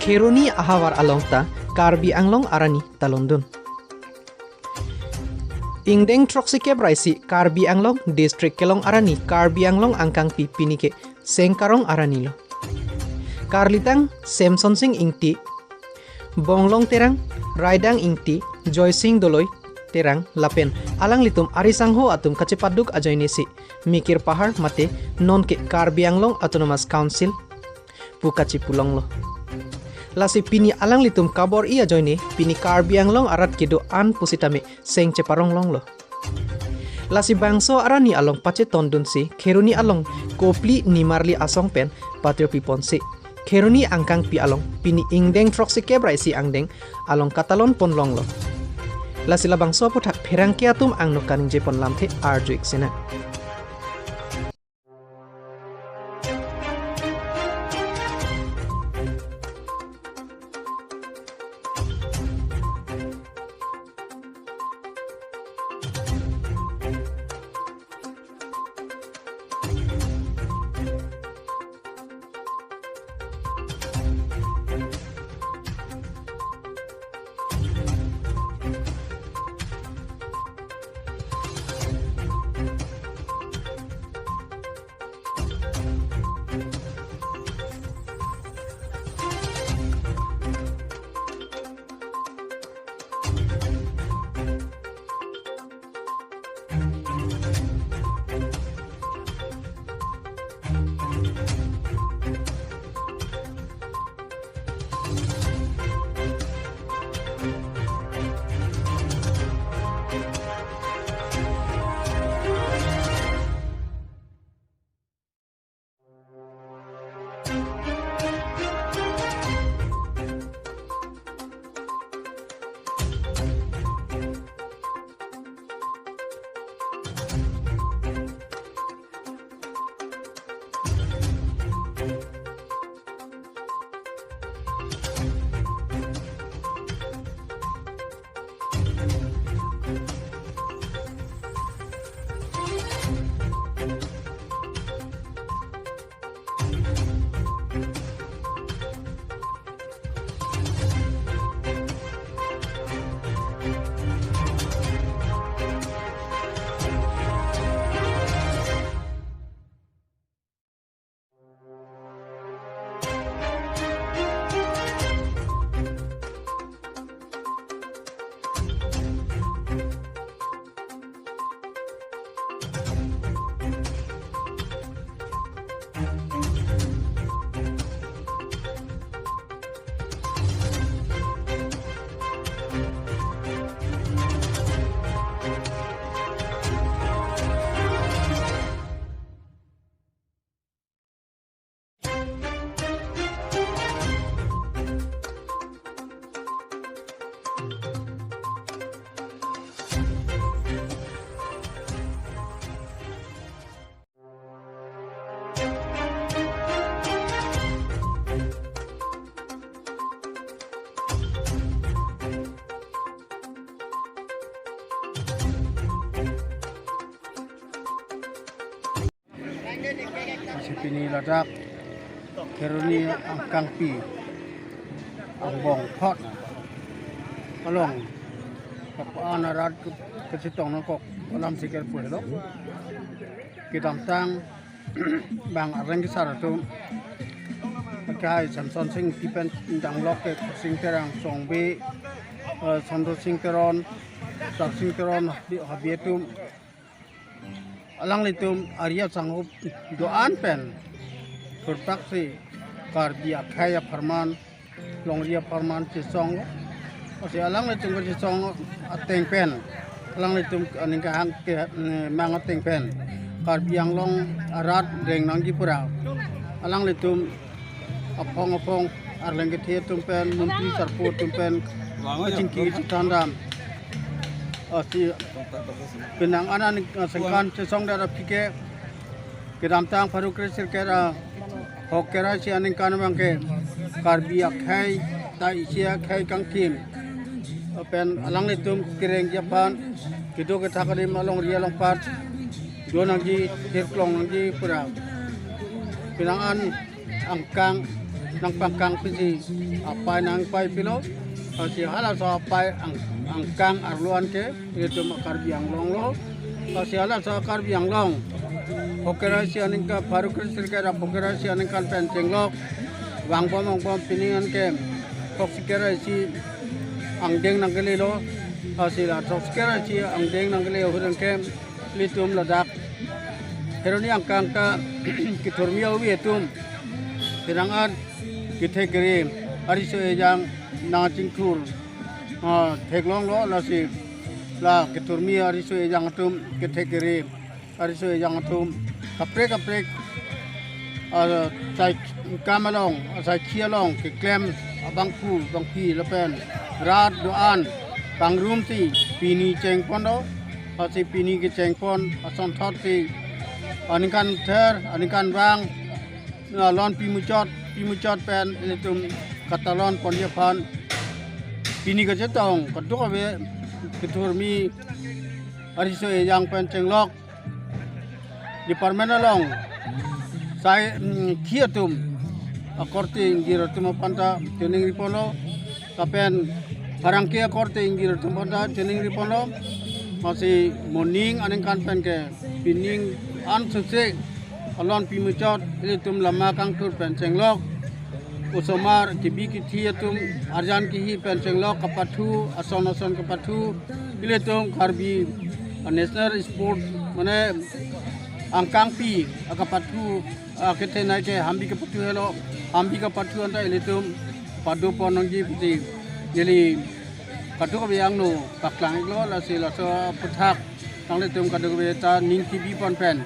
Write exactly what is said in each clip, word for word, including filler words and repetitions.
Kheroni ahavar along ta Karbi Anglong arni talondun. Ingdeng throksi kep ra isi Karbi Anglong district kelong arni Karbi Anglong angkangpi pini ke Seng Karong arni lo. Karlitang Semson Sing Ingti, Bonglong Terang, Raidang Ingti, Joysing Doloi Terang lapen alanglitum ari sangho atum kachepaduk ajoine si Mikir Pahar mate non ke Karbi Anglong Autonomous Council pu kachipulonglo. Lasi pini alanglitum kabor-i ajoine pini Karbi Anglong arat kedo-an pusitame seng cheparong longlo. Lasi bangso arni along pachetondunsi Kheroni along kopli nimarli asong pen patirpi ponsi Kheroni angkangpi along pini ingdeng throksi kep ra isi angdeng along katalon pon longlo. Lasi labangso aputhak pherangke atum angno kaningje pon lamthe arju-ik sinang. Lasi pini ladak Kheroni angkangpi angbong phot along kapan arat ke-, kachetong nangkok alam si kerpui lo. Kedamtang bang areng kesar atum, akhai Semson Sing Ingti pen danglok ke Khorsing Terang, Songbe, eh, Sondro Sing Teron, Sarsing Teron, Habi, Habi atum, alanglitum ari asangho do-an pen thurpak si Karbi akhei apharman, longri apharman chesong, lasi alanglitum kachesong ateng pen, alanglitum aning kahang ke, eh, mang ateng pen Karbi Anglong arat reng nangji pura alanglitum aphong aphong arleng kethe atum pen, montri sarpo atum pen kachingki kachethan dam. Lasi penang anan, eh, sengkan chesong darap kike, kedamtang pharo kre sirkep ra hok kera si aningkan abang ke Karbi akhei ta isi akhei kangkim pen alanglitum kerengji aphan kedo kethak adim alongri alongpat do nangji, hirklong nangji pura. Penang an angkang nangpangkangpisi apei nangpei pilo. Lasi halaso apei ang, angkang arlo an ke ilitum Karbi Anglong lo. Lasi halaso Karbi Anglong phokera isi aningkan, pharo kresirkep ra phokera isi aningkan pen chenglok vangbom vangbom pining an ke throksi kera isi angdeng nangkele lo. Lasi la throksi kera isi angdeng nangkele ahut an ke ilitum ladak Heroni angkang ta kethurmi awi atum penang-an kethek kere ariso ejang nangchingthur, ah, theklonglo. Lasi la kethurmi ariso ejang atum kethek kere ariso ejang atum kaprek kaprek, ah, sai kam along, ah, sai khi along keklem abangphu bangphi lapen rat do-an pangrumsi pini chengpon do. Lasi pini kechengpon asonthotsi aningkan ther, aningkan vang, ah, lon pimuchot, pimuchot pen ilitum katalon ponji aphan pini kachetong kadokave kethurmi ariso ejang pen chenglok department along sai, mm, khi atum akorte ingjir atum aphan ta chiningri ponlo, lapen pherangke akorte ingjir atum aphan ta chiningri ponlo. Lasi moning aningkan pen ke pining ansose alon pimuchot ilitum lama kangthur pen chenglok, osomar kebi kethi atum arjan kehi pen chenglok kapathu, ason ason kapathu, ilitum Karbi, ah, National Sport mane angkangpi akapathu, ah, kethenei ke hambi kapathu helo, hambi kapathu anta ilitum padopon nangji pusi neli kadokave angno paklang-iklo. Lasi laso aphuthak nanglitum kadokave ta ning kebi pon pen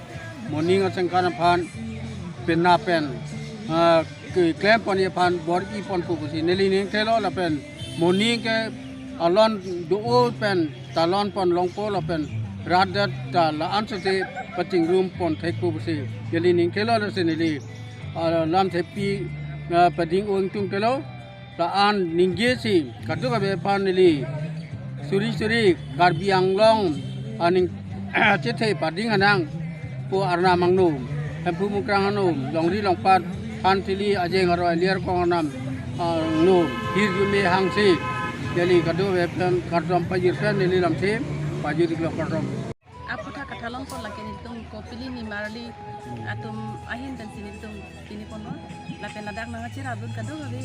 moning asengkan aphan pena pen, ah, keklem ponji aphan bor-i ponpo pusi neli ning thelo. Lapen moning ke alon do-o pen talon pon longpo lapen rat det ta la-an sose pachingrum pon thekpo pusi neli ning thelo. Lasi neli, ah, lamthepi, ah, pading ong tung thelo. La-an ningjesi kadokave aphan neli suri suri Karbi Anglong aning chethe pading anang pu arnam angno, Hemphu Mukrang angno, longri longpat, phan thili ajeng aroi aliar kong arnam, ah, angno hirjume hangsi neli kadokave aphan kardom pajir pen neli lamthe pajir-iklo, kardom. Aphuthak kathalon pon lake nelitum Kopili nimarli atum ahin pensi nelitum pini ponlo. Lapen ladak nangcherapdun kadokave,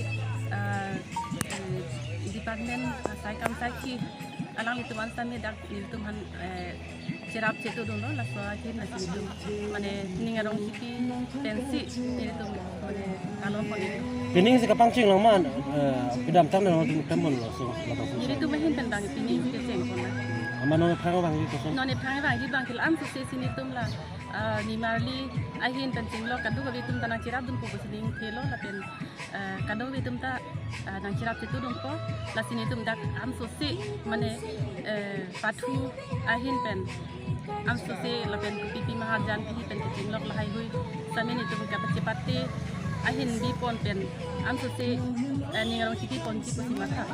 ah, eh, department, ah, sai kam sai khi alanglitum an sami dak nelitum aphan, eh, cherap chetudunlo, laso ahin pensi nelitum mane ning arong kipi pensi nelitum mane kalon pon nelitum. Pining si kapangcheng lang man, eh, pidamtang nangtum tem ponlo, so, ladak so. Nelitum ahin pen bang pining si kecheng ponlo. Amat non aphrang abang di koson? Non aphrang abang di bang ke la-an sose si nelitum la, ah, nimarli ahin pen chenglok kadokave atum ta nangcherapdunpo pusi ning thelo lapen, ah, kadokave atum ta, ah, nangcherap chetudunpo. Lasi nelitum dak ansose mane, eh, pathu ahin pen ansose lapen kopipi mahajan kehi pen kechenglok lahai hui sami nelitum kapachepate ahin bi pon pen ansose, eh, ning arong kipi ponji pusi matha.